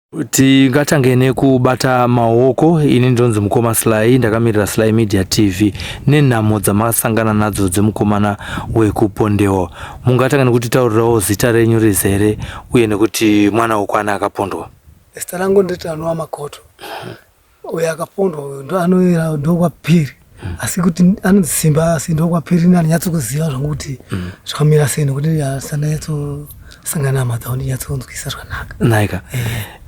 Tingatange nekubata maoko. Ini ndinonzi mukoma Sly, ndakamirira Sly Media TV nenhamo dzamasangana nadzo dzemukomana wekupondewa. Mungatanga nekutitaurirawo zita renyu rizere uye nekuti mwana wekwana akapondwa. Zita rangu nditanoa Makoto. Uyo akapondwa uyo ndo anoera ndokwapiri asi kuti anonzi Simba asi ndokwapiri ini anonyatso kuziva zvangu kuti zvakamira sei nekuti asandanyatsosangana nehama dzavo ndinyatsonzwisa zvakanaka. Naika,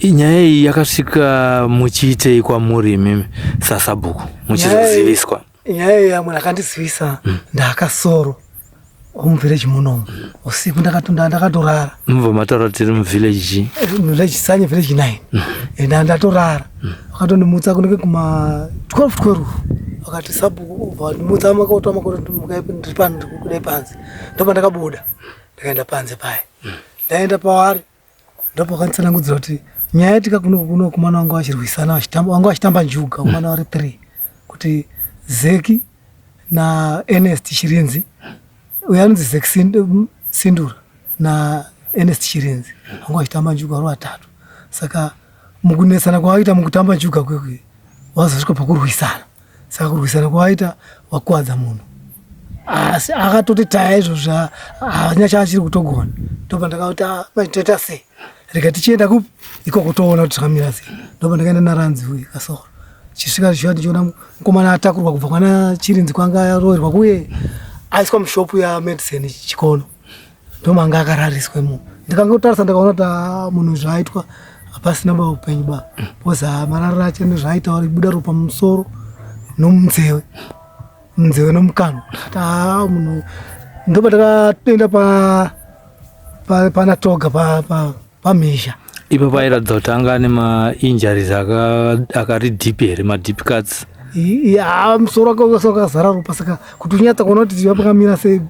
nyaya iyi yakasvika muchiitei kwamuri imimi sasabhuku muchizoziviswa? Nyaya iyi munhu akandizivisa ndakasoro muvillage munomu usiku ndakatorara. Mubva mataura tiri muvillage Village Sanye village 9. Enda ndatorara. Vakatondimutsa kunenge kuma 12 12. Vakati sabhuku vandimutsa makoto makoto mukai ndiri pano ndikudai panze. Ndopa ndakabuda. Ndakaenda panze paya. Ndaenda pavari ndopakanditsanangudzira kuti nyaya yatika kuno kuno kumana wangu vachirwisana vachitamba wangu vachitamba njuga kumana vari 3 kuti Zeki na Ernest Chirinzi uyo anonzi Zeki Sindura na Ernest Chirinzi wangu vachitamba njuga vari vatatu. Saka mukunetsana kwavaita mukutamba njuga kwekwe wazosvika pakurwisana. Saka kurwisana kwavaita wakuwadza munhu asi akatoti taya izvozvo haana chaachiri kutogona. Ndopa ndakati toita sei, rega tichienda kupi ikoko toona kuti zvakamira sei. Ndopa ndakaenda naranzi uye kasoro chisvika zviya ndichiona mukomana atakurwa kubva kwana Chirinzi kwanga aroverwa kuye aiswa mushopu yamedicine chikono ndomanga akarariswa imomo. Ndikangotarisa ndikaona kuti munhu zvaaitwa hapasina ba upenyu ba because marariro acho nezvaaita ribuda ropa mumusoro nomunzeve munzeve nomukanwa. Ndikati munhu ndopatakatoenda pana toga pamhizha. Ipapo airatidza kuti anga ane mainjuries akari deep here, madeep cuts? Ya, musoro wake wakazara ropa saka kuti unyatsa kuona kuti pakamira sei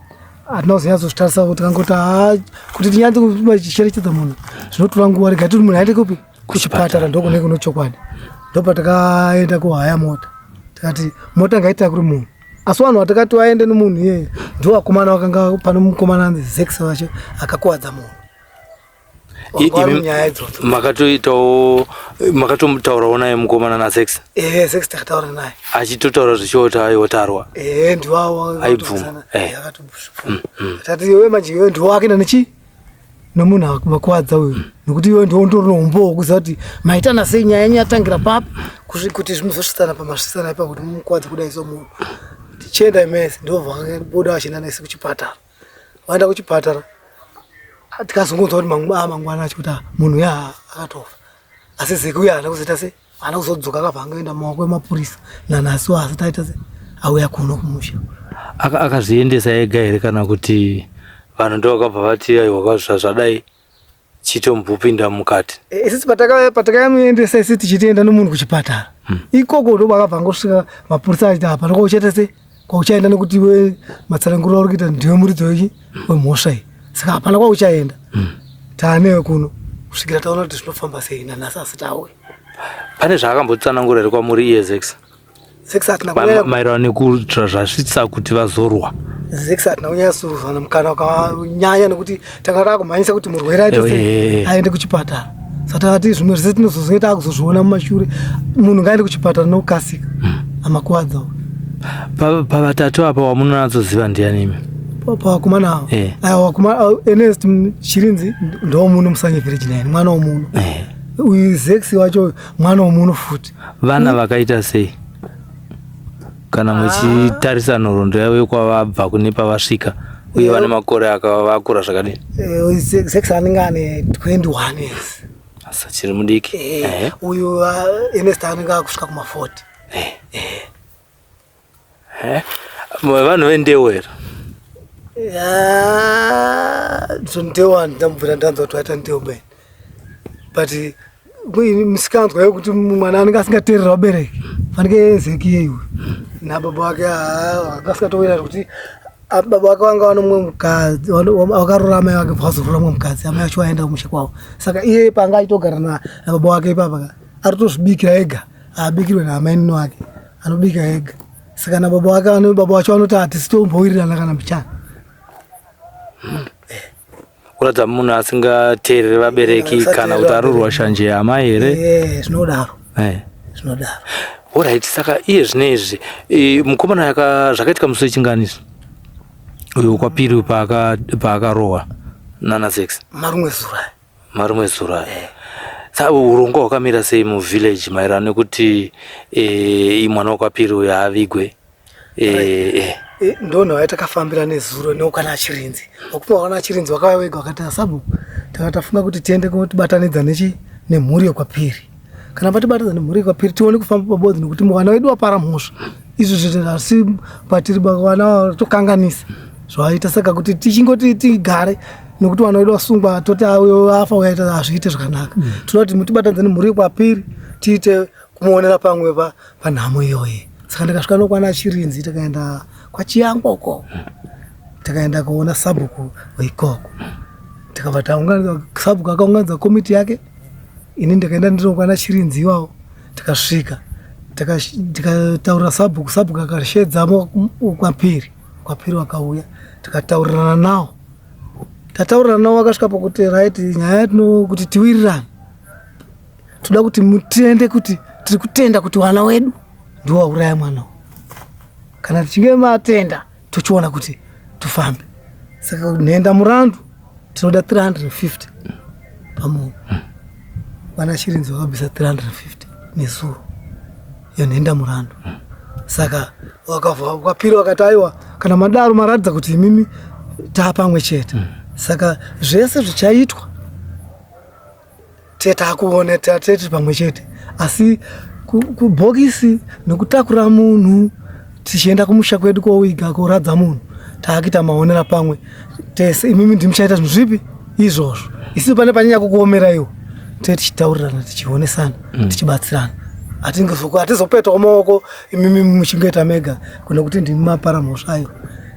hatina kuzonyatsozvitarisa kuti kangoti kuti tinyatse kucherechedza munhu zvinotora nguva. Rega tiri munhu aende kupi kuchipatara ndokune kuno chokwadi. Ndopatakaenda kuhaya mota tikati mota ngaitakure munhu asi vanhu vatakati vaende nemunhu iyeye ndo vakomana vakanga pane mukomana anzi Zex wacho akakuwadza munhu. Makatoitawo makatotaurawo naye mukomana naZex? Eh, Zex takataura naye achitotaura zvichiota aiwotarwa. Eh, ndiwawo aibvuma. Akatobvuma. Tati iwe manje iwe ndiwo wake nechi nomunhu akuwadza uyu nekuti iwe ndiwo ndori noumbowo wekuziva kuti maitana sei nyaya yenyu yatangira papi kuti zvimuzosvitsana pamasvitsana ipa kuti mumukuwadze kudai so munhu tichienda mese ndobva buda vachienda nese kuchipatara. Vaenda kuchipatara tikazongonzwa kuti mangwana acho kuti munhu uya akatofa asi Zeki uya haana kuzoita sei haana kuzodzoka akabva angoenda mumaoko emapurisa nanhasi asati aita sei auya kuno kumusha. Akazviendesa ega here kana kuti vanhu ndo vakabva vati aiwa zvadai chitombopinda mukati? Isisi patakamuendesa isi tichitienda nomunhu kuchipatara ikoko ndo vakabva angosvika mapurisa achiti hapana kwauchaita sei kwauchaenda nekuti iwe matsananguriro auri kuita ndiwe muridzi wechi wemhosva iyi saka hapana kwauchaenda taanewe kuno kusvikira taona kuti zvinofamba sei nanhasi asati auya. Pane zvaakambotsanangura here kwamuri iye Zex? Zex hatina kunyanya maererano nekuti zvasvitsa kuti vazorwa. Zex hatina kunyanya mukana wakanyanya nekuti tanga takumhanyisa kuti murwere aite sei aende kuchipatara. Saka takati zvimwe zvese tinozozenge takuzozviona mumashure munhu ngaende kuchipatara nokukasika amakuwadza. Pavatatu apa wamunonatsoziva ndiani imi? Pavakomana ava? Aiwa vakomana Ernest Chirinzi ndomuno muSanye village 9 mwana womuno. Uyu Zex wacho mwana womuno futi. Vana vakaita sei? Kana muchitarisa nhoroondo yavo yekwavabva kune pavasvika uye vane makore akavakura zvakadini? Zex anenge ane 21 years. Asi achiri mudiki. Uyu Ernest anenge akusvika kuma 40. Vanhu vendewo here? Ndewo handambobvira ndanzwa kuti vaita ndewo bene but misikanzwa yekuti mwana anenge asingateerera vabereki fanike Zeki iyeyu nababa vake anga asingatowira kuti baba vake vanga vane mumwe mukadzi vakarora amai vake vakazorora mumwe mukadzi amai vacho vaenda kumusha kwavo saka iye panga achitogara nababa wake ipapa aritozvibikira ega haabikirwe naamainini wake anobika ega saka nababa wake baba vacho vanoti hatisi tombowirirana kana mbichana. Kuratidza munhu asingateerere vabereki kana kuti arorwa shanje yamai here? Eh, zvinodaro. Eh. Zvinodaro. Alright, saka iye zvino izvi mukomana yaka zvakaitika musi wechingani izvi? Uyo kwapiri paakarohwa nana sex. Marumwe zura. Marumwe zura. Eh. Saka urongwa hwakamira sei muvillage maererano nekuti e, mwana wakwapiri uyo avigwe? Eh, eh. eh ndonhu yatakafambira nezuro neukana achirinzi wakupa wakana achirinzi wakauya wega wakati asabhuku taka tafunga kuti tiende kunotibatanidza nechi nemhuri yekwapiri kana patibatanidza nemhuri yekwapiri tione kufamba pabodzi nekuti mwana wedu wapara mhosva izvi zvinhu asi patiri vana tokanganisa zvaita saka kuti tichingoti tigare nekuti vana vedu vasungwa toti afa uyaita hazviite zvakanaka mm. tinoda kuti mutibatanidze nemhuri yekwapiri tiite kumuonera pamwe panhamo iyoyi saka ndikasvika nokwana chirinzi tikaenda kwachiyangwa uko tikaenda kuona sabhuku weikoko tikabva taunganidza sabhuku akaunganidza komiti yake ini ndikaenda ndinokwana chirinzi iwawo tikasvika tikataurira sabhuku sabhuku akashedzamo kwapiri kwapiri wakauya tikataurirana nawo tataurirana nawo akasvika pakuti right nyaya yatino kuti tiwirirane toda kuti mutende kuti tiri kutenda kuti wana wedu ndiwo wauraya mwana kana tichinge matenda tochiona kuti tofambe saka nhenda murandu tinoda 350 pamunhu vana chirinzi vakabvisa 350 nezuro iyo nhenda murandu saka wakapira wakati aiwa kana madaro maratidza kuti imimi taapamwe chete saka zvese zvichaitwa Tete takuona tete pamwe chete asi kubhokisi nekutakura munhu tichienda kumusha kwedu kowiga koradza munhu taakuita maonera pamwe tese imimi ndimuchaita zvinhu zvipi izvozvo isi pane panyanya kukuomera iwo tee tichitaurirana tichionesana mm. tichibatsirana hatizopetawo maoko imimi muchingoita mega kune kuti ndimi mapara mhosva ayo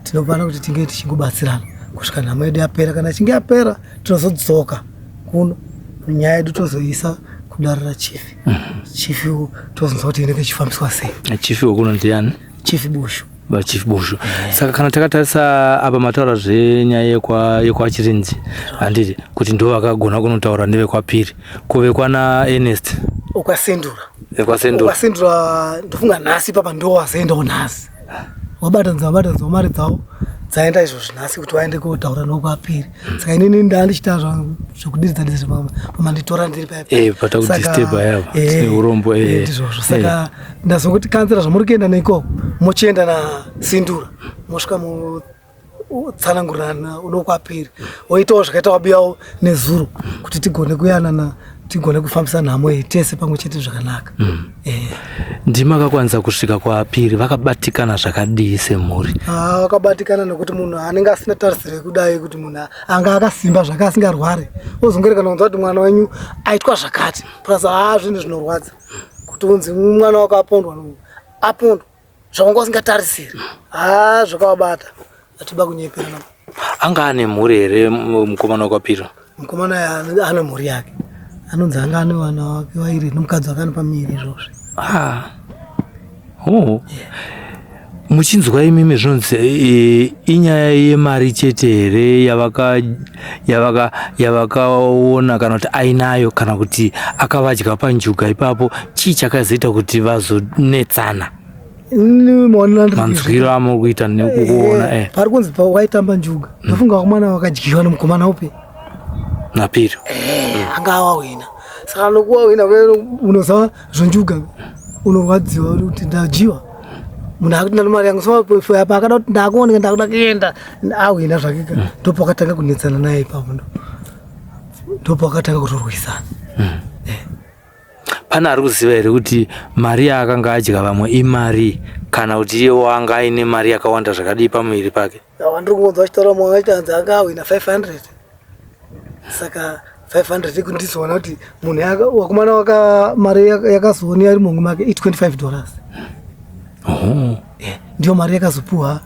tinofana kuti tinge tichingobatsirana kusvika nhamo yedu yapera kana ichinge yapera tinozodzoka kuno nyaya yedu tozoisa kudare rachief chief tozonzwa kuti inenge ichifambiswa sei chief wekuno ndiani chief bushu vachief bushu saka kana takatarisa apa mataura zvenyaya yekwa yekwachirinzi handiti kuti ndo vakagona kunotaura nevekwapiri ko vekwana ernest ukwasendura vekwasendura ukwasendura ndofunga nhasi papa ndo wazoendawo nhasi wabatanidza wabatanidza mari dzavo dzaenda izvozvi nhasi kuti vaende kotaura nokwapiri saka inini ndaa ndichiita zvekudiridza diridza pamanditora ndiri paipaurombo eh, eh, eh, ndizvozvo saka ndazokuti kanzera zvamuri kuenda neikoko mochienda nasindura mosvika tsanangurirana unokwapiri woitawo zvakaita wabiyawo nezuro kuti tigone kuyanana tigone kufambisa nhamo iyi tese pamwe chete zvakanaka mm. eh. Ndimi akakwanisa kusvika kwapiri vakabatikana zvakadii semhuri? Ah, vakabatikana nekuti munhu anenge asina tarisiro yekudai kuti munhu anga akasimba zvake asingarware ozongerekana kunzwa kuti mwana wenyu aitwa zvakati plus haa ah, zvinhu zvinorwadza kuti unzi mwana wako apondwa apondwa zvawanga usingatarisiri haa zvakavabata atiba kunyeperana anga ane mhuri here mukomana wakwapiro mukomana ane mhuri yake anonzi anga ane vana vake vairi nemukadzi wake anopa miri izvozvi ah. oh. Muchinzwa imimi zvinonzi e, inyaya yemari chete here yavakaona kana kuti ainayo kana kuti akavadya panjuga ipapo chii chakazoita kuti vazonetsana manzwiro amuri kuita nekukuona eh. pari kunzi waitamba njuga ndofunga vakomana vakadyiwa nemukomana upi napiro eh, anga awahwina saka nokuwahwina unoziva zvonjuga unorwadziwa kuti ndadyiwa munhu akuti ndane mari yangu so apa akada kuti ndakuoneka ndakuda kuenda ahwina zvake ka ndopakatanga kunetsana naye ipapo ndo ndopakatanga kutorwisana hmm. eh. Pane ari kuziva here kuti mari yaakanga adya vamwe imari kana kuti iye wanga aine mari yakawanda zvakadii pamuviri pake? Ndiri kungonzwa vachitaura mumwe vachiti hanzi anga awina 500 saka 500 ikundizoona kuti munhu wakomana waka mari yakazoonea iri muhomwe make i25 dollars. Oh. Eh, ndiyo mari yakazopuwa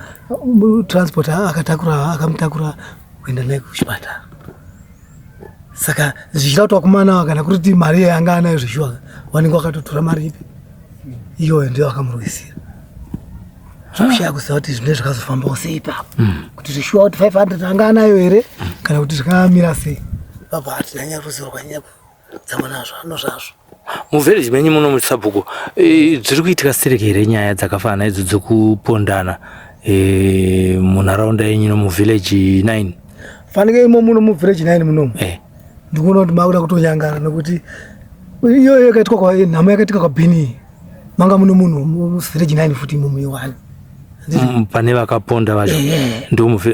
transport akatakura akamutakura kuenda naye kuchipatara. Saka zvichida kuti wakomana kana kuri kuti mari yanga anayo zveshuwa vanenge vakatotora mari ipi iyoyo ndiyo vakamurwisira. Zvekushaya kuziva kuti zvine zvakazofambawo sei ipapo kuti zvishuwa kuti 500 anga anayo here kana kuti zvakamira sei. Baba hatina nyaya ruzivo rwanyanya kudzama nazvo anozvazvo. Muvillage menyu muno musabhuku eh, dziri kuitika siriki here nyaya dzakafanana idzo dzekupondana eh, munharaunda yenyu nomuvillage 9? Fanike imo muno muvillage 9 munomu eh. Ndikuona kuti makuda kutonyangara nekuti iyoyo yakaitwa kwa nhamo yakaitika kwabhini manga muno munhu muvillage 9 futi imomo iwani Pane vakaponda vacho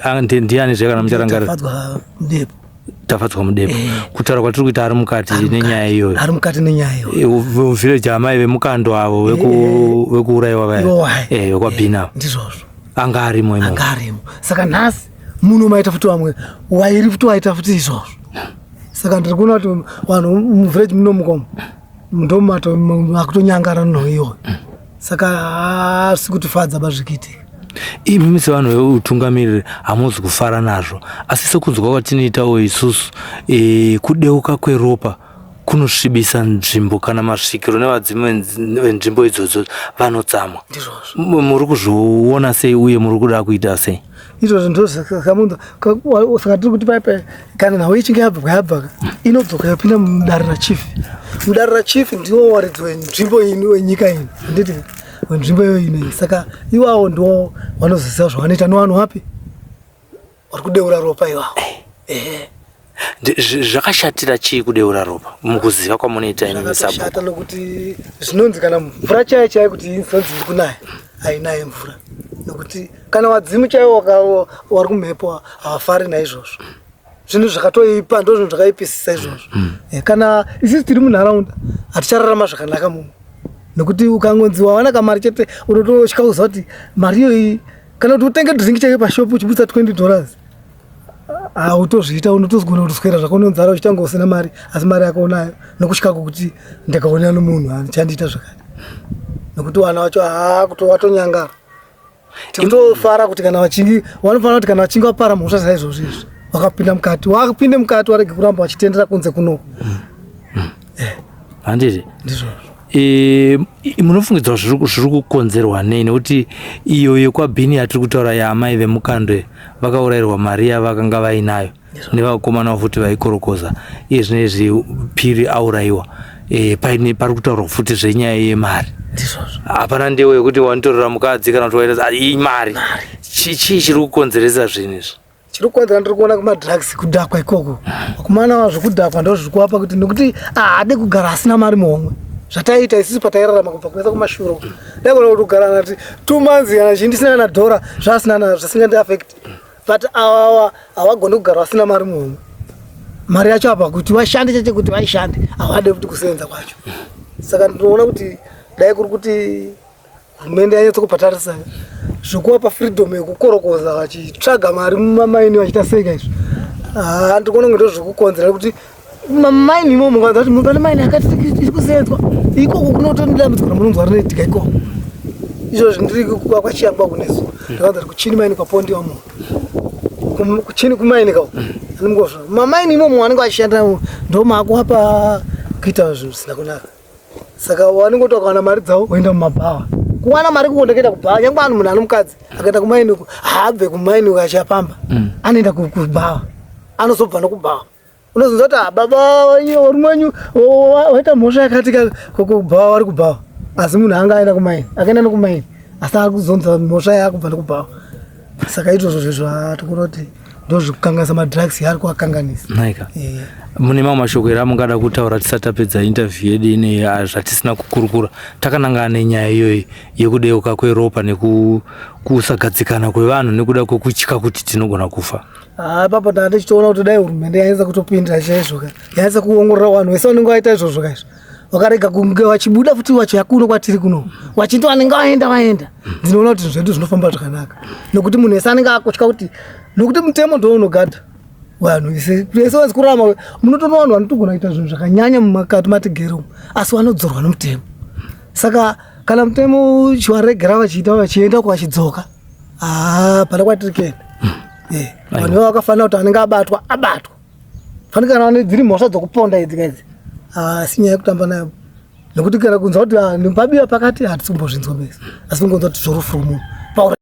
ah, ndiani zve kana mucharangarira? Tafadzwa Mudepo. Tafadzwa Mudepo eh. Kutaura kwatiri kuita ari mukati nenyaya iyoyo, ari mukati nenyaya iyoyo eh, village amai vemukando avo eh. vekuurayiwa vaya vekwabhina ndizvozvo anga arimo imomo, anga arimo. Saka nhasi muno maita futi vamwe wairi futi waita futi izvozvo. Saka ndiri kuona kuti vanhu muvillage muno mukomo ndomato makutonyangara nhau iyoyo. Saka haasi kutifadza bazvikiitika. Imi sevanhu veutungamiriri hamuzi kufara nazvo, asi sekunzwa kwatinoitawo isusu e, kudeuka kweropa kunosvibisa nzvimbo kana masvikiro nevadzimu venzvimbo idzodzo vanotsamwa. Muri kuzviona sei uye muri kuda kuita sei? Izvozvo ndozvakamunza saka tiri kuti paipa kana nhau ichinge yabva yabva inodzoka yopinda mudare rachief. Mudare rachief ndiwo waridzi wenzvimbo ino wenyika ino, handiti wenzvimbo iyo ino. Saka iwawo ndiwo vanoziva zvavanoita nevanhu vapi vari kudeura ropa iwawo. Ehe. Zvakashatira chii kudeura ropa mukuziva kwamunoita imi sabhuku? Zvakatoshata nokuti zvinonzi kana mvura chaiyo chaiyo kuti inzonzi iri kunaya hainaye mvura, nokuti kana wadzimu chaiwo wari kumhepo havafari naizvozvo. Zvinhu zvakatoipa ndo zvinhu zvakaipisisa izvozvo. Eh, kana isisi tiri munharaunda hatichararama zvakanaka muno, nokuti ukangonzi wawana kamari chete unototya kuziva kuti mari iyoyi, kana kuti utenge drink chaiyo pashopu uchibudisa 20 dollars hautozviita, unotozogona kutoswera zvako nonzara uchitanga usina mari, asi mari yako unayo nokutya kwokuti ndikaonera nomunhu handichaita zvakati, nokuti wana wacho haa kuti watonyangara. Tinotofara kuti kana vachinge vanofanira kuti kana vachinge vapara mhosva saizvozvo izvi vakapinda mukati, wapinde mukati warege kuramba vachitendera kunze kunoko. Handiti ndizvozvo. E, munofungidzwa zviri kukonzerwa nei? Nekuti iyo yekwabhini yatiri kutaura yaamai vemukandwe vakaurayirwa mari yavakanga vainayo nevakomana futi vaikorokoza, iye zvino izvi Piri aurayiwa e, paine pari kutaurwa futi zvenyaya yemari. Hapana ndewo yekuti wanitorera mukadzi kana kuti waita imari. Chii chiri kukonzeresa zvinhu izvi? Chiri kukonzera ndiri kuona kumadrugs, kudhakwa ikoko. Vakomana zvekudhakwa ndo zviri kuvapa kuti, nekuti haade kugara asina mari muhomwe. Zvataiita isusu patairarama kubva kuesa kumashure daigona kuti kugara nati 2 months kana chii ndisina kana dhora zvasina zvisingandiafect, but awawa havagoni kugara vasina mari muhomwe. Mari yacho apa kuti vashande chete, kuti vaishande havade kuti kusenza kwacho. Saka ndinoona kuti dai kuri kuti hurumende yanyatso kupatarisa zvekuvapa freedom yekukorokoza vachitsvaga mari mumamaini vachiita sei izvi, ndiri kuona kunge ndozvekukonzera kuti mamaini imomo ukanzwa kuti pane maini akati iri kusenzwa ikoko kunotodambudziko ramunonzwa rinoitika ikoko. Izvozvi ndiri kwachiyangwa kunezuva ndakanzwa kuti kuchini maini kwapondiwa munhu kuchini kumaini kao anongozva mamaini imomo vanenge vachishanda ndo makuapa kuita zvinhu zvisina kunaka. Saka vanongoti vakawana mari dzavo voenda mumabhawa kuwana mari kukonda kuenda kubhawa. Nyangwe anhu munhu anomukadzi akaenda kumaini uku haabve kumaini uku achapamba, anoenda kubhawa, anozobva nokubhawa. Unozonzwa kuti baba varume wenyu waita mhosva yakati kubhawa, vari kubhawa, asi munhu anga aenda kumaini, akaenda nokumaini asi ari kuzonza mhosva yaakubva nokubhawa. Saka izvozvo zvezvo tikuona kuti ndozvekukanganisa madrugs yaari kuakanganisa. Naika mune mamwe mashoko here amungada kutaura tisati tapedza interview yedu ine zvatisina kukurukura takanangana nenyaya iyoyi yekudeuka kweropa nekusagadzikana kwevanhu nekuda kwekutya kuti tinogona kufa? Ipapo ndaa ndichitoona kuti dai hurumende yanyatsa kutopindira chaizvo ka, yanyatsa kuongorora vanhu vese vanenge vaita izvozvo ka izvo, vakarega kunge vachibuda futi vachiuya kuno kwatiri kuno vachiti vanenge vaenda vaenda, ndinoona kuti zvinhu zvedu zvinofamba zvakanaka, nekuti munhu wese anenge akutya kuti, nekuti mutemo ndo unogadha vanhu vese vese vazi kurarama. Munotoona vanhu vanotogona kuita zvinhu zvakanyanya mumakati matigere umu, asi vanodzorwa nomutemo. Saka kana mutemo uchivaregera vachiita vachienda uko vachidzoka, pana kwatiri kuenda. Vanhu ivavo vakafanira kuti anenge abatwa abatwa, fanika kana dziri mhosva dzokuponda idzi kaidzi, asi nyaya yekutamba nayo, nekuti kana kunzwa kuti pabiwa pakati hatisi kumbozvinzwa bese, asi kungonzwa kuti zvorufu rwomunhu paura.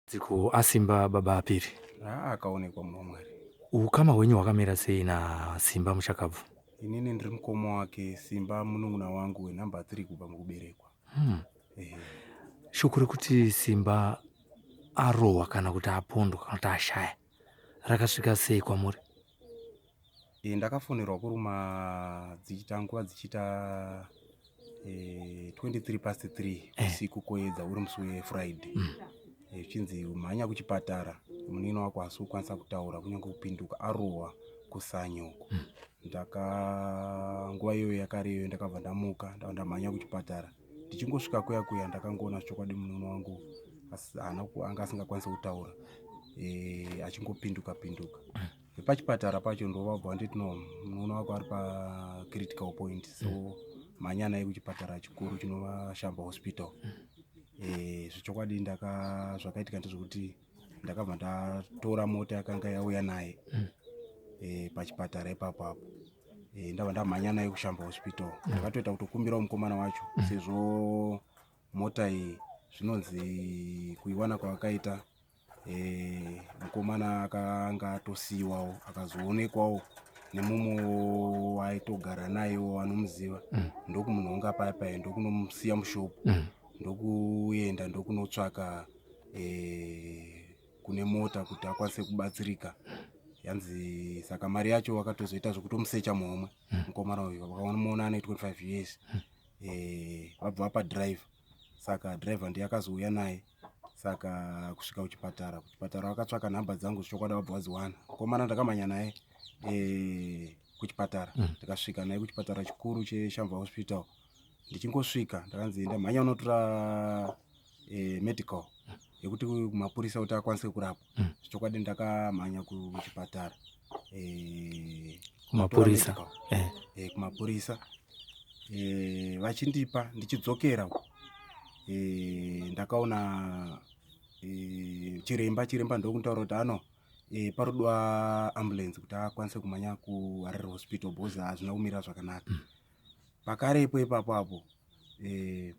Dziko aSimba baba Apiri. Haa akaonekwa munhu waMwari. Ukama hwenyu hwakamira sei naSimba mushakabvu? Inini ndiri mukoma wake, Simba munun'una wangu wenumber 3 kubva mukuberekwa. Ehe. Shoko rekuti Simba arohwa kana kuti apondwa kana kuti ashaya rakasvika sei kwamuri? E, ndakafonerwa kuruma dzichiita nguva dzichiita e, 23 past 3 usiku koedza uri musi wefriday zvichinzi mhanya kuchipatara munin'ina wako hasi kukwanisa kutaura kunyange kupinduka arohwa kusanyoko. Ndaka nguva iyoyo yakare iyoyo ndakabva ndamuka ndabva ndamhanya kuchipatara. Ndichingosvika kuya kuya ndakangoona zvechokwadi munun'una wangu haana anga asingakwanisi kutaura e, achingopinduka pinduka. Vepachipatara pacho ndovabva vanditi no munun'una wako ari pacritical point so mhanya naye kuchipatara chikuru chinova Shamba Hospital. E, zvechokwadi ndaka zvakaitika ndezvekuti ndakabva ndatora mota yakanga yauya naye e, pachipatara ipapo apo e, ndabva ndamhanya naye kuShamba Hospital. Ndakatoita kutokumbirawo mukomana wacho sezvo mota iyi zvinonzi kuiwana kwavakaita e, mukomana akanga atosiyiwawo akazoonekwawo nemumwe waitogara nayewo anomuziva ndokumunhonga paya paya ndokunomusiya mushopu ndokuenda ndokunotsvaka e, kune mota kuti akwanise kubatsirika. Yanzi saka mari yacho wakatozoita zvekutomusecha muhomwe mukomana uyu vakamuona ane 25 years e, vabva vapa driver saka driver ndiye akazouya naye saka kusvika kuchipatara. Kuchipatara vakatsvaka nhamba dzangu zvechokwadi vabva vadziwana. Mukomana ndakamhanya naye e, kuchipatara ndikasvika naye kuchipatara chikuru cheShamva Hospital. Ndichingosvika ndakanzi ndamhanya unotora e, medical yekuti kumapurisa kuti akwanise kurapwa. Zvechokwadi ndakamhanya kuchipatara e, Kumapurisa. Medical. E, kumapurisa e, vachindipa ndichidzokera e, ndakaona e, chiremba chiremba ndokutaura kuti ano e, parodiwa ambulance kuti akwanise kumhanya kuHarare Hospital because hazvina kumira zvakanaka. Pakarepo ipapo apo e,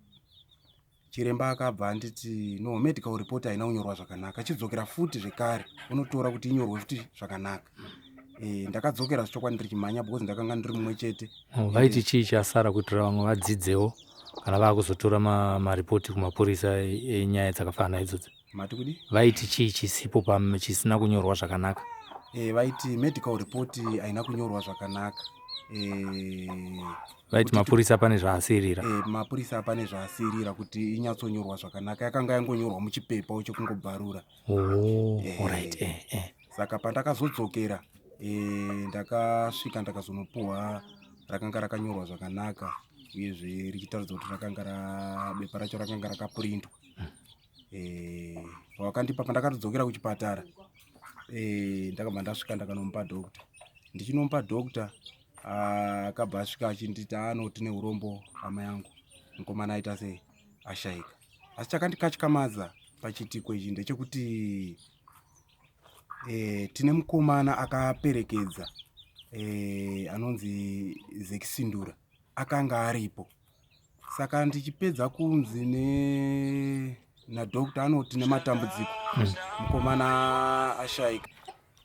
chiremba akabva anditi no medical report haina kunyorwa zvakanaka, chidzokera futi zvekare unotora kuti inyorwe futi zvakanaka. E, ndakadzokera zvechokwadi ndichimhanya because ndakanga ndiri mumwe chete. Oh, vaiti chii chasara kuitira vamwe vadzidzewo kana vakuzotora maripoti kumapurisa enyaya dzakafanana idzodzo? Mati kudi? Vaiti chii chisipo chisina kunyorwa zvakanaka? E, vaiti medical report haina kunyorwa zvakanaka e, Vaiti mapurisa pane zvaasirira. E, mapurisa pane zvaasirira kuti inyatsonyorwa zvakanaka, yakanga yangonyorwa muchipepa chekungobvarura. Oh, alright, eh, eh. Saka pandakazodzokera e, ndakasvika ndakazonopuhwa rakanga rakanyorwa zvakanaka uyezve richitaridza kuti rakanga bepa racho rakanga rakaprintwa. E, pavakandipa pandakatodzokera kuchipatara e, ndakabva ndasvika ndakanomupa doctor. Ndichinomupa doctor akabva asvika achinditi ano tine urombo hama yangu, mukomana aita sei ashaika. Asi chakandikatyamadza pachiitiko ichi ndechekuti e, tine mukomana akaperekedza e, anonzi Zekisindura akanga aripo. Saka ndichipedza kunzi ne nadoctor anoti nematambudziko mukomana ashaika.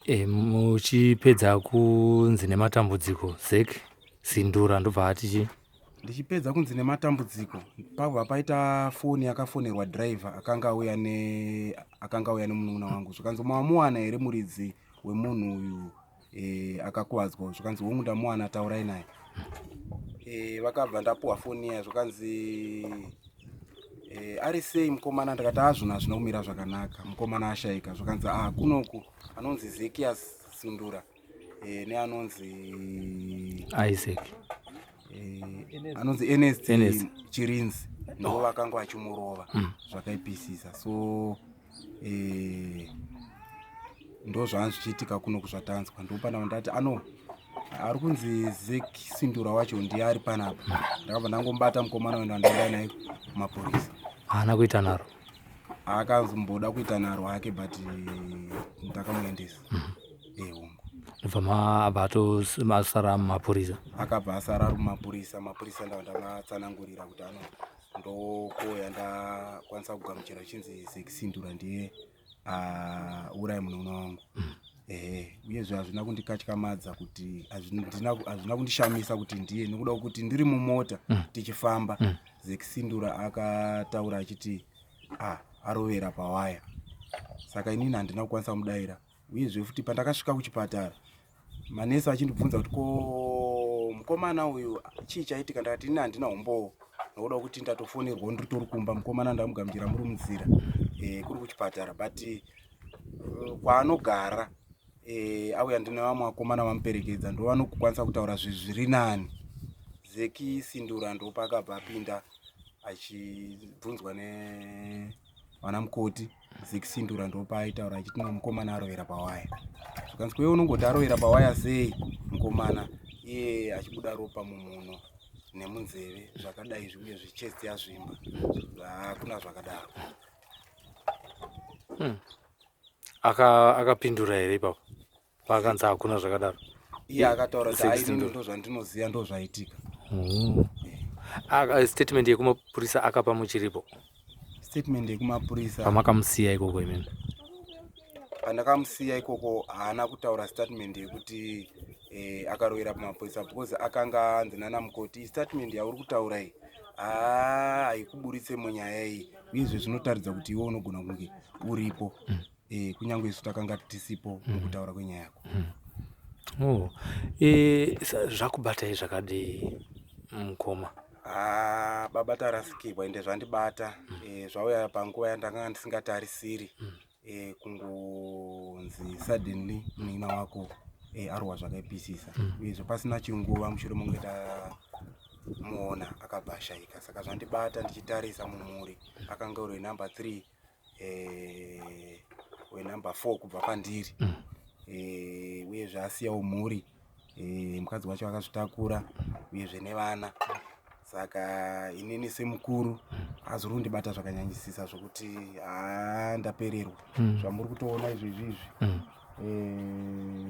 E, muchipedza kunzi nematambudziko Zek Sindura ndobva ati chii? Ndichipedza kunzi nematambudziko pabva paita foni yakafonerwa driver akanga auya ne akanga auya nemunun'una wangu zvikanzi mamuwana here muridzi wemunhu uyu e, akakuvadzwa? Zvikanzi hongu ndamuwana, taurai naye. E, vakabva ndapuwa foni iya zvikanzi e, ari sei mukomana? Ndikati azvona hazvina kumira zvakanaka, mukomana ashaika. Zvikanzi a kunoku anonzi Zekias Sundura e, neanonzi Isaac e, anonzi Ernest Ernest. Chirinzi ndo vakanga vachimurova zvakaipisisa. So e, ndo zvanga zvichiitika kuno kuzvatanzwa. Ndopana ndati ano ari kunzi Zek Sindura wacho ndiye ari panapa. Ndakabva ndangomubata mukomana wendo andaenda naye kumapurisa. Haana kuita naro? Akazomboda kuita naro hake but ndakamuendesa ehongo. Ndobva abva ato asara mumapurisa. Akabva asara ari mumapurisa. Mapurisa ndabva ndamatsanangurira kuti ano ndoko yandakwanisa kugamuchira chinzi Zekisindura ndiye. Auraya munun'una wangu. Ehe, uyezve hazvina kundikatyamadza kuti hazvina kundishamisa kuti ndiye, nekuda kwekuti ndiri mumota tichifamba, Zekisindura akataura achiti arovera pawaya, saka inini handina kukwanisa kumudaira. Uyezve futi pandakasvika kuchipatara, manesi achindibvunza kuti ko mukomana uyu chii chaitika, ndakati ini handina umbowo, nokuda kwekuti ndatofonerwa ndiritori kumba, mukomana ndamugamuchira muri munzira kuri kuchipatara, but kwaanogara auya ndine vamwe vakomana vamuperekedza, ndo vanokwanisa kutaura zvinhu zviri nani. Zeki Sindura ndopakabva apinda achibvunzwa nevana mukoti. Zeki Sindura ndopaaitaura achiti no, mukomana arovera pawaya. Zvikanzi kwewe unongoti arovera pawaya sei mukomana iye achibuda ropa mumuno nemunzeve zvakadai izvi, uye zvichest yazvimba? Hakuna zvakadaro. Akapindura here ipapo paakanzi hakuna zvakadaro? Iye akataura kuti ainini ndo zvandinoziva, ndo zvaitika. Statement yekumapurisa akapa muchiripo? Statement yekumapurisa? Pamakamusiya ikoko imene. Pandakamusiya ikoko haana kutaura statement yekuti akarovera pamapurisa, because akanga anzi nana mukoti, statement yauri kutaura iyi haa haikuburitse munyaya iyi, uyezve zvinotaridza kuti iwe unogona kunge uripo kunyange isu takanga tisipo mukutaura kwenyaya yako. Oh. Zvakubatai zvakadii, mukoma? Ah, baba, tarasikirwa, ende zvandibata zvauya panguva yandanga ndisingatarisiri, kungonzi suddenly munin'ina wako arohwa zvakaipisisa, uyezve pasina chinguva mushure monge tamuona akabva ashayika. Saka zvandibata ndichitarisa mumhuri, akanga uri wenumber 3, wenumber 4 kubva pandiri, uyezve asiyawo mhuri, mukadzi wacho akazvitakura, uyezve nevana. Saka inini semukuru azori kundibata zvakanyanyisisa zvokuti haa, ndapererwa. Zvamuri kutoona izvezvi izvi,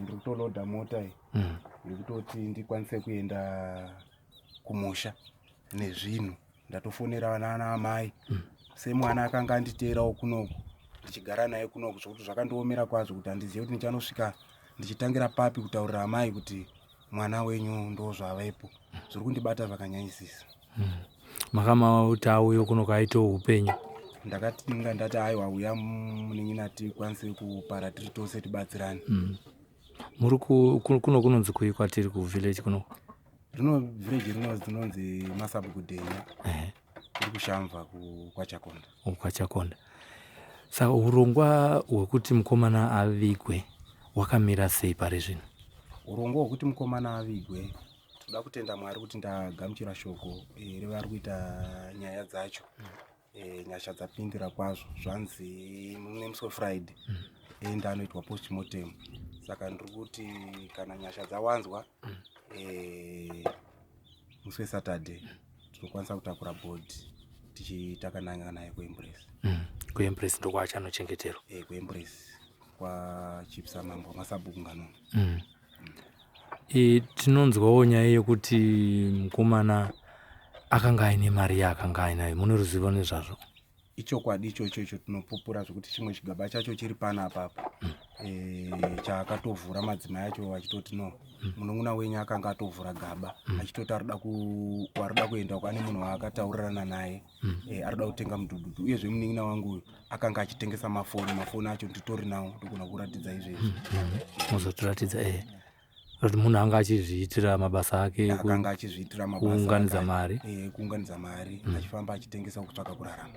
ndiri kutolodha mota iyi yekutoti ndikwanise kuenda kumusha nezvinhu. Ndatofonera vana amai semwana akanga anditeerawo kunoku, ndichigara naye kunoku, zvokuti zvakandiomera kwazvo kuti handizive kuti ndichanosvika ndichitangira papi kutaurira amai kuti mwana wenyu ndo zvavapo. Zviri kundibata zvakanyanyisisa. Makama kuti auye kuno kaitawo upenyu? Ndakatinga ndati aiwa, uya munin'ina, tikwanise kupara tiri tose, tibatsirane. Muri kuno kunonzi kui kwatiri kuvillage kuno? Rino village rino rinonzi Masabukudhenya, tiri kuShamva kwaChakonda. KwaChakonda. Saka urongwa hwekuti mukomana avigwe wakamira sei pari zvino? Urongwa hwekuti mukomana avigwe, toda kutenda Mwari kuti ndagamuchira shoko revari kuita nyaya dzacho. Nyasha dzapindira kwazvo, zvanzi nemusi weFriday enda anoitwa postmortem. Saka ndiri kuti kana nyasha dzawanzwa, musi weSaturday tinokwanisa kutakura body tichitakananga naye kuEmbrace. KuEmbrace ndokwaachanochengeterwa? Kuembrace kwaChief Samambo Masabhuku Nganoni. Tinonzwawo nyaya yekuti mukomana akanga aine mari yaakanga ainayo. Mune ruzivo nezvazvo? Ichokwadi ichocho, icho tinopupura zvekuti chimwe chigaba chacho chiri pana apapo, chaakatovhura madzimai acho achitoti no, munun'una wenyu akanga atovhura gaba achitoti arida arida kuenda uko, ane munhu waakataurirana naye, arida kutenga mudhudhudhu. Uyezve munin'ina wangu uyu akanga achitengesa mafoni, mafoni acho nditori nawo, ndogona kuratidza izvezvi. Muzotiratidza. Kuti munhu anga achizviitira mabasa ake Akanga achizviitira mabasa kuunganidza mari. Kuunganidza mari, achifamba achitengesa kutsvaka kurarama.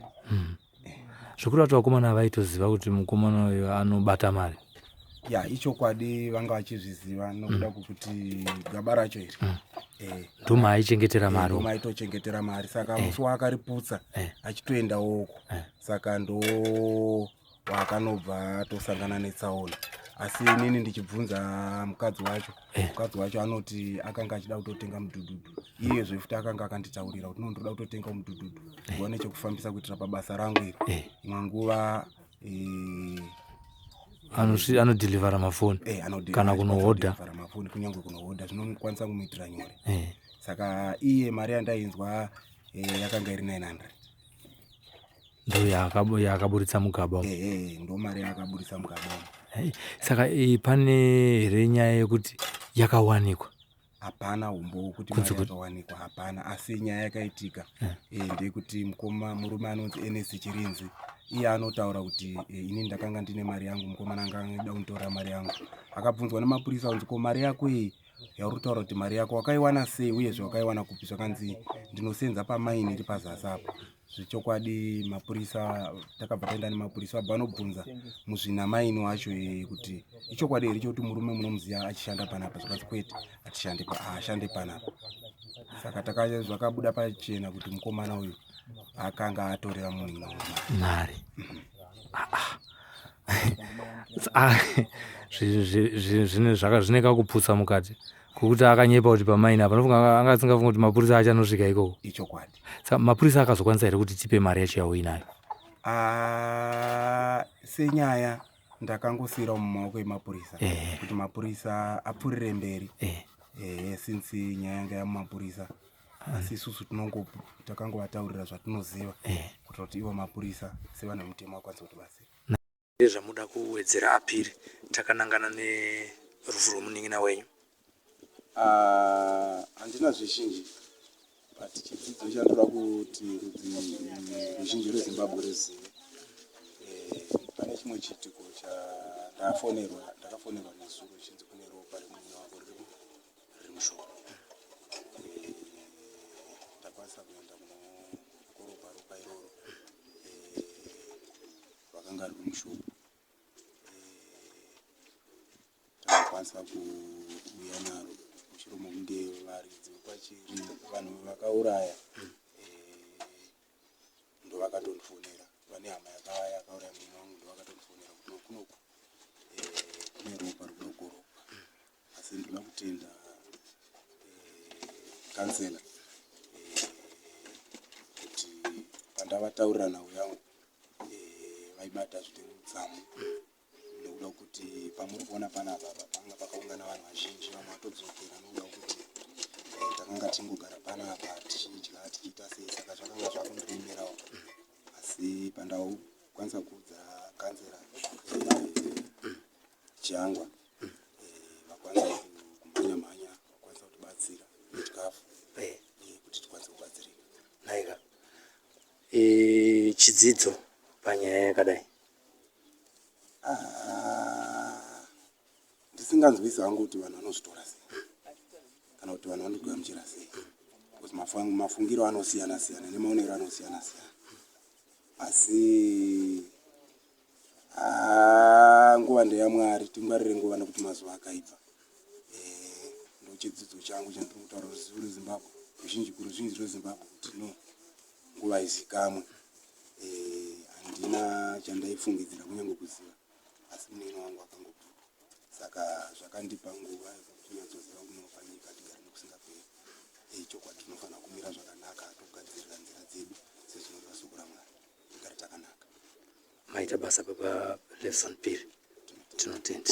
Zvokureva kuti vakomana vaitoziva kuti mukomana uyu anobata mari? Ya, ichokwadi, vanga vachizviziva nokuda kwekuti gaba racho iri Ndomaichengetera mari. Ndomaitochengetera mari. Saka musi waakariputsa achitoendawo uko, saka ndo waakanobva atosangana netsaona. Asi inini ndichibvunza mukadzi wacho, mukadzi wacho anoti akanga achida kutotenga mudhudhudhu. Iyezve futi akanga akanditaurira kuti no, ndoda kutotenga mudhudhudhu ndiwane chekufambisa kuitira pabasa rangu iri. Imwe nguva Anodhilivhara mafoni kana kunohodha. Anodhilivhara mafoni, kunyange kunohodha zvinokwanisa kumuitira nyore. Saka iye mari yandainzwa yakanga iri 900. Ndo yaakaburitsa mugaba umu. Ehe, ndo mari yaakaburitsa mugaba umu. Saka pane here nyaya yekuti yakawanikwa? Hapana umbowo kuti mari yakawanikwa, hapana. Asi nyaya yakaitika ndeyekuti mukoma murume anonzi Ernest Chirinzi iye anotaura kuti ini ndakanga ndine mari yangu, mukomana anga angada kunditorera mari yangu. Akabvunzwa nemapurisa kunzi ko mari yako iyi yauri kutaura kuti mari yako wakaiwana sei uyezve wakaiwana kupi, zvakanzi ndinosenza pamaini iri pazasi apo. Zvechokwadi mapurisa takabva taenda nemapurisa vabva vanobvunza muzvinamaini wacho kuti ichokwadi here chekuti murume munomuziva achishanda panapa, zvikanzi kwete, atishande haashande panapa. Saka zvakabuda pachena kuti mukomana uyu akanga atorera munhu mari. Zvine kakuputsa mukati kwekuti akanyepa kuti pamaini apa nofunga anga asingafunga kuti mapurisa achanosvika ikoko. Ichokwadi. Saka mapurisa akazokwanisa here kuti tipe mari yacho yauinayo? Senyaya ndakangosiira mumaoko emapurisa kuti mapurisa apfurire mberi since nyaya yanga yamumapurisa, asi isusu takangovataurira zvatinoziva kuitira kuti ivo mapurisa sevanhu vemutemo vakwanise kutibatsira. Zvamuda kuwedzera apiri takanangana nerufu rwemunin'ina wenyu? Handina zvizhinji, but chidzidzo chandoda kuti rudzi ruzhinji rweZimbabwe ruzive, pane chimwe chiitiko chandafonerwa, ndakafonerwa nezuro chinzi kune ropa remunin'ina wako riri mushop. Ndakwanisa kuenda kunokoropa ropa iroro rakanga riri mushop. Takakwanisa kuuya naro mushure mekunge varidzi vekwachiri vanhu vakauraya ndovakatondifonera, vane hama yakauraya murume wangu, ndovakatondifonera kuti kunoku kune ropa rikuda kukorobwa. Asi ndoda kutenda kansela kuti pandavataurira nhau yangu vaibata zvine udzamu, nekuda kuti pamuri kuona panapa apa panga pakaungana vanhu vazhinji, vamwe vatodzokera nekuda kwekuti takanga tingogara panapa tichidya tichiita sei, saka zvakanga zvakundiremerawo. Asi pandakwanisa kuudza kansela Chiyangwa, vakwanisa kumhanya mhanya, vakwanisa kutibatsira nechikafu kuti tikwanise kubatsirika. Nhaika, chidzidzo panyaya yakadai? Ndisinganzwisi hangu kuti vanhu vanozvitora sei kana kuti vanhu vanogamuchira sei, because mafungiro anosiyana siyana nemaonero anosiyana siyana, asi nguva ndeyaMwari, tingwarire nguva nekuti mazuva akaibva. Ndochidzidzo changu chandiri kutaura ruzivo rweZimbabwe ruzhinji, kuruzhinji rweZimbabwe kuti no, nguva izikamwe. Handina chandaifungidzira kunyange kuziva, asi munin'ina wangu akangobva, saka zvakandipa nguva yekuti nyatsoziva kunopa nyika tigare nekusingaperi. Chokwadi tinofanira kumira zvakanaka, togadzirira nzira dzedu sezvinoreva soko raMwari, tigare takanaka. Maita basa baba Lefson Phiri, tinotenda.